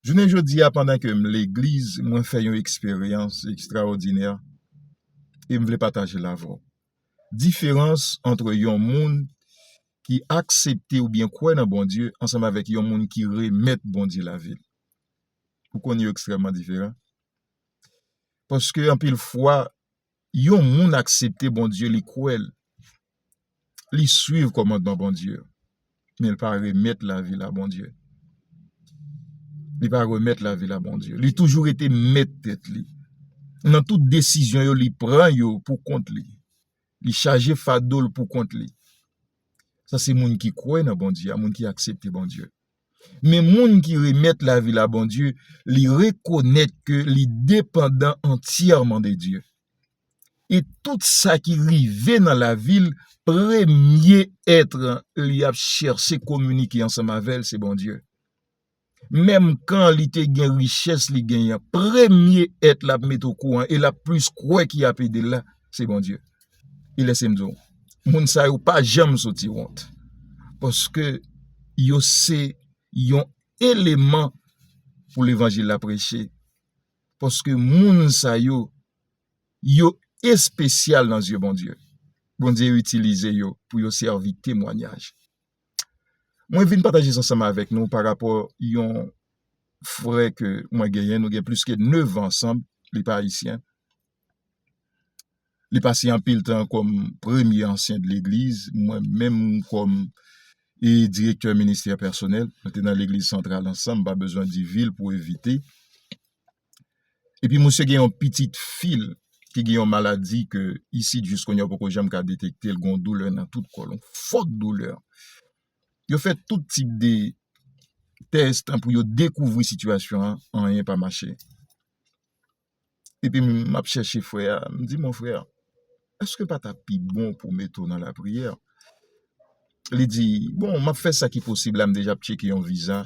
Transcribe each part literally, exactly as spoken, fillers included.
Jounen jodi a, pandan ke m legliz, mwen fè yon eksperyans ekstraòdinè e m vle pataje l avè w. Diferans ant yon moun ki aksepte oubyen kwè nan Bondye ansanm avèk yon moun ki remèt Bondye lavi l. Ou konn yo ekstrèmman diferan. Paske anpil fwa, yon moun aksepte Bondye, li kwè l, li suiv kòmandman Bondye, men li pa remèt lavi l a Bondye. Li pa remèt lavi l a Bondye. Li toujou rete mèt tèt li. Nan tout desizyon yo, li pran yo pou kont li. Li chaje fado l pou kont li. Sa se moun ki kwè nan Bondye a, moun ki aksepte Bondye. Men moun ki remèt lavi l a Bondye, li rekonèt ke li depandan antyèman de Dye. E tout sa ki rive nan lavi l, premye èt li ap chèche kominike ansanm avè l, se Bondye. Menm kan li te gen richès li genyen, premye èt l ap mete okouran e l ap plis kwè ki ap ede l la, se Bondye. E lèse m di w, moun sa yo pa janm soti wont. Paske yo se yon eleman pou levanjil la preche. Paske moun sa yo, yo espesyal nan zye Bondye. Bondye itilize yo pou yo sèvi temwayaj. Mwen vin pataje sa ansanm avèk nou pa rapò yon frè ke mwen genyen, nou gen plis ke nèf an ansanm, li pa ayisyen. Li pase anpil tan kòm premye ansyen de legliz, mwen menm kòm e direktè ministè pèsonèl. Nou te nan legliz santral ansanm, m pa bezwen di vil pou evite. Epi misye gen yon pitit fi l ki gen yon maladi ke isit jis kounye a yo poko janm ka detekte l, gen yon doulè nan tout kò l, yon fòt doulè. Yo fè tout tip de tès pou yo dekouvri sitiyasyon an, anyen pa mache. Epi m ap chèche frè a, m di, "Mon frè, èske pa t ap pi bon pou mete w nan lapriyè?" Li di, "Bon, m ap fè sa ki posib la, m deja ap tcheke yon viza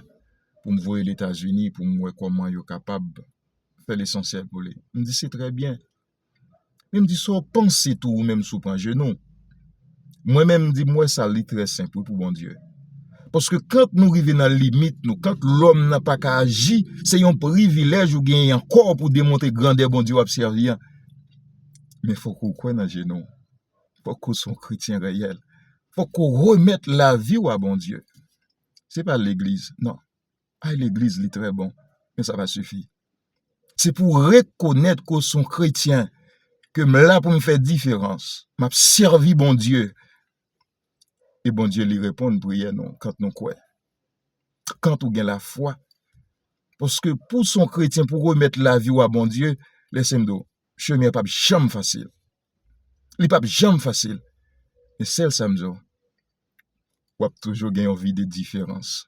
pou m voye l Etazini, pou m wè kòman yo kapab fè lesansyèl pou li." M di, "Se trè byen." Men m di, "Sa w panse tou ou menm si w pran jenou?" Mwen menm, m di, "M wè sa li trè senp wi pou Bondye." Paske kan nou rive nan limit nou, kan lòm nan pa ka aji, se yon privilèj ou genyen ankò pou demontre grandè Bondye w ap sèvi an. Men fòk ou kwè nan jenou w. Fòk ou se yon kretyen reyèl. Fòk ou remèt lavi w a Bondye. Se pa legliz, non. Ay legliz, li trè bon, men sa pa sifi. Se pou w rekonèt ke w se yon kretyen, ke m la pou m fè diferans. M ap sèvi Bondye. E Bondye, li reponn priyè nou, kan nou kwè. Kan ou gen lafwa. Paske pou w se yon kretyen, pou w remèt lavi w a Bondye, lèse m di w, chemen an p ap janm fasil. Li p ap janm fasil. Men sèl sa m di w, w ap toujou gen yon vi de diferans.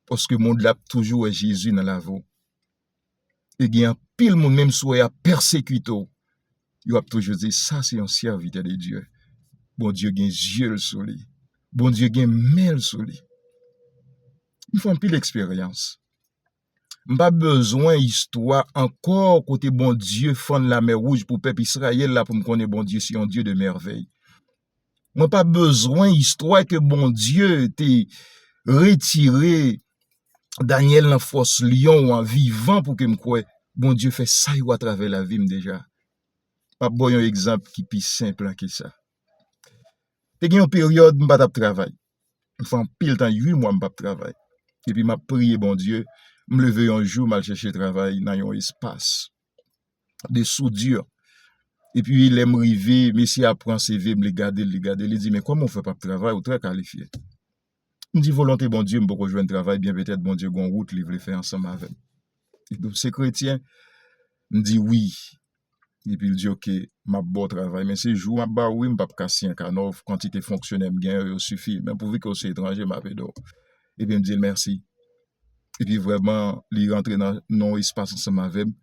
Paske mond la ap toujou wè Jezi nan lavi w. E gen anpil moun, menm si w wè y ap pèsekite w, yo ap toujou di, "Sa se yon sèvitè de Dye." Bondye gen zye l sou li. Bondye gen men l sou li. M fè anpil eksperyans. M pa bezwen istwa ankò kote Bondye fann Lamè Wouj pou pèp Izrayèl la pou m konnen Bondye se yon Dye de mèvèy. Mwen pa bezwen istwa ke Bondye te retire Danyèl nan fòs lyon an vivan pou ke m kwè Bondye fè sa yo atravè lavi m deja. M ap ba w yon egzanp ki pi senp lan ke sa. Te gen yon peryòd m pa t ap travay. M fè anpil tan, uit mwa m p ap travay. Epi m ap priye Bondye, m leve yon jou, m al chèche travay nan yon espas de soudure. Epi lè m rive, mesye a pran C V m, li gade l, li gade l, li di, "Men kòman w fè p ap travay, ou trè kalifye." M di, "Volonte Bondye, m poko jwenn travay, byen petèt Bondye gon wout li vle fè ansanm avè m." Li di, "Ou se kretyen?" M di, "Wi." Epi l di, "Oke, m ap ba w travay, men se jou m ap ba w wi, m p ap ka siyen kanò, kantite fonksyonè m gen yo, yo sifi, men pouvi ke w se etranje, m ap ede w." Epi m di l, "Mèsi." Epi vrèman, li rantre nan, nan yon espas ansanm avè m,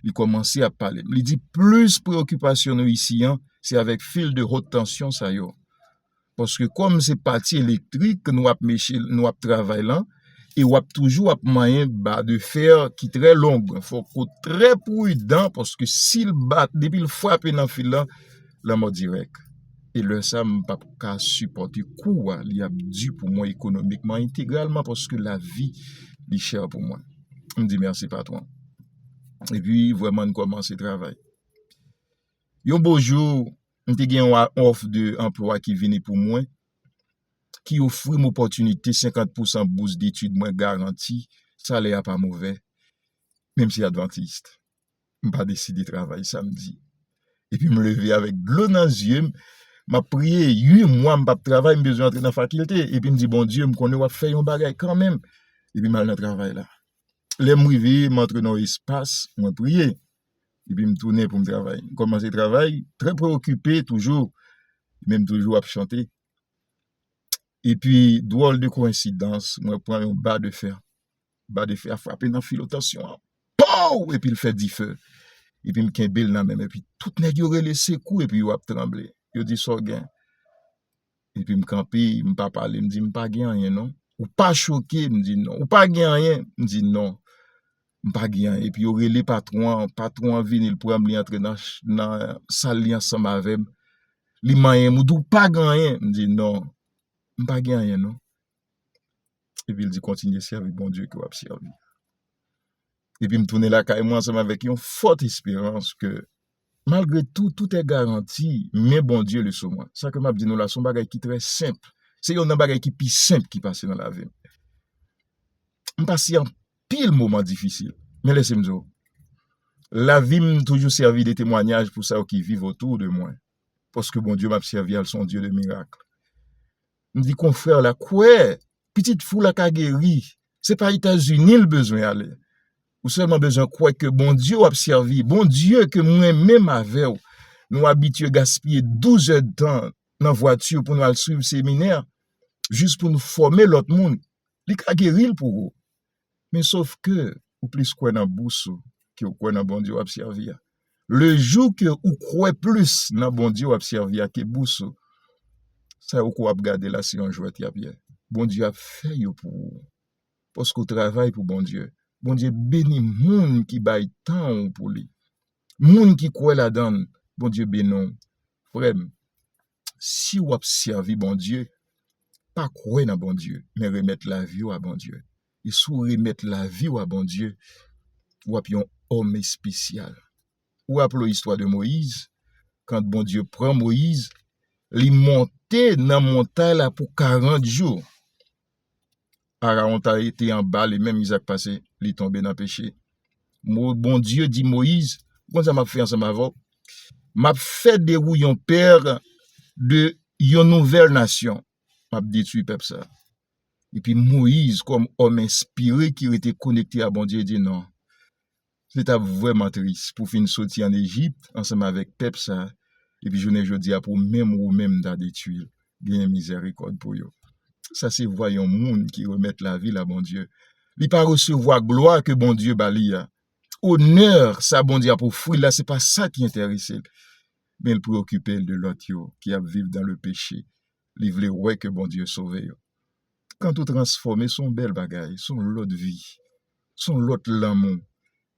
li kòmanse ap pale m. Li di, "Plis preyokipasyon nou isi an, se avèk fil de haute tension sa yo." Paske kòm se pati elektrik nou ap meche, nou ap travay lan, e w ap toujou ap manyen ba de fè ki trè long. Fòk ou trè pridan, paske si l bat, depi l frape nan fil lan, lanmò dirèk. E lè sa, m p ap ka sipòte kou a, li ap di pou mwen ekonomikman, entegralman, paske lavi, li chè pou mwen. M di, "Mèsi, patwon." Epi, vrèman, n kòmanse travay. Yon bo jou, m te gen yon a-, òf de anplwa ki vini pou mwen, ki ofri m opòtinite senkant pousan bous detid mwen garanti, salè a pa movè, menm si advantis. M pa deside travay samdi. Epi m leve avèk dlo nan zye m, m ap priye, uit mwa m p ap travay, m bezwen antre nan fakilte. Epi m di, "Bondye, m konnen w ap fè yon bagay kanmenm." Epi m al nan travay la. Lè m rive, m antre nan yon espas, mwen priye. Epi m tounen pou m travay. M kòmanse travay, trè preokipe toujou, men m toujou ap chante. Epi, dwòl de koyensidans, mwen pran yon ba de fè. Ba de fè a frape nan filo tansyon an. Pow! Epi l fè dife. Epi m kenbe l nan men m. Epi tout nèg yo rele sekou, epi yo ap tranble. Yo di, "Sa w gen?" Epi m kanpe, m pa pale, m di, "M pa gen anyen, non." "Ou pa choke?" M di, "Non." "Ou pa gen anyen?" M di, "Non. M pa gen anyen." Epi yo rele patwon an, patwon an vini, l pran m, li antre nan ch-, nan sal li ansanm avè m. Li manyen m, "Ou di w pa gen anyen?" M di, "Non, m pa gen anyen, non." Epi l di, "Kontinye sèvi Bondye ke w ap sèvi." Epi m tounen lakay mwen ansanm avèk yon fòt esperans ke, malgre tou, tout è garanti, men Bondye li sou mwen. Sa ke m ap di nou la, se yon bagay ki trè senp. Se youn nan bagay ki pi senp ki pase nan lavi m. M pase anpil moman difisil. Men lese m di w, lavi m toujou sèvi de temwanyaj pou sa yo ki viv otou de mwen. Paske Bondye m ap sèvi a, l se yon Dye de mirak. M di, "Konfrè la, kwè, pitit fi w la ka geri. Se pa Etazini l bezwen ale. Ou sèlman bezwen kwè ke Bondye w ap sèvi, Bondye ke mwen menm avè w, nou abitye gaspiye douz è de tan nan vwati pou nou al swiv seminè, jis pou nou fòme lòt moun. Li ka geri l pou ou." Men sof ke ou plis kwè nan bous ou ke ou kwè nan Bondye w ap sèvi a. Le jou ke ou kwè plis nan Bondye w ap sèvi a ke bous ou, sa yo ke w ap gade la se yon jwèt y ap ye. Bondye ap fè yo pou ou. Paske w travay pou Bondye. Bondye beni moun ki bay tan w pou li. Moun ki kwè ladan l, Bondye beni w. Frè m, si w ap sèvi Bondye, pa kwè nan Bondye, men remèt lavi w a Bondye. E si w remèt lavi w a Bondye, w ap yon òm espesyal. Ou raple w istwa de Moyiz? Kan Bondye pran Moyiz, li monte nan montay la pou karant jou. Arawon ta rete anba li menm, Izak pase, li tonbe nan peche. Mo-, Bondye di Moyiz, "Ou konn sa m ap fè ansanm avè w? M ap fè de ou yon pè de yon nouvèl nasyon. M ap detwi pèp sa." Epi Moyiz, kòm òm enspire ki rete konekte a Bondye, di, "Non, se t ap vrèman tris pou fin soti ann Ejip ansanm avèk pèp sa, epi jounen jodi a pou menm ou menm ta detwi l, genyen mizèrikòd pou yo." Sa se vwa yon moun ki remèt lavi l a Bondye. Li pa resevwa glwa ke Bondye ba li a. Onè sa Bondye ap ofri l la, se pa sa ki enterese l. Men l preokipe l de lòt yo ki ap viv dan le peche. Li vle wè ke Bondye sove yo. Kan ou transfòme, se yon bèl bagay, se yon lòt vi, se yon lòt lanmou.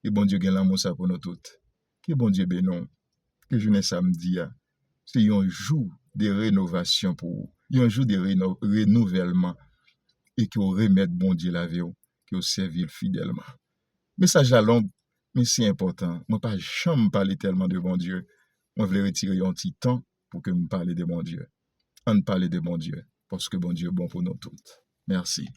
E Bondye gen lanmou sa pou nou tout. Ke Bondye beni w. Ke jounen samdi a, se yon jou de renovasyon pou ou. Yon jou de reno-, renouvèlman. E ke w remèt Bondye lavi w, ke w sèvi l fidèlman. Mesaj la long, men se enpòtan. Mwen pa janm pale tèlman de Bondye. Mwen vle retire yon ti tan pou ke m pale de Bondye. Ann pale de Bondye, paske Bondye bon pou nou tout. Mèsi.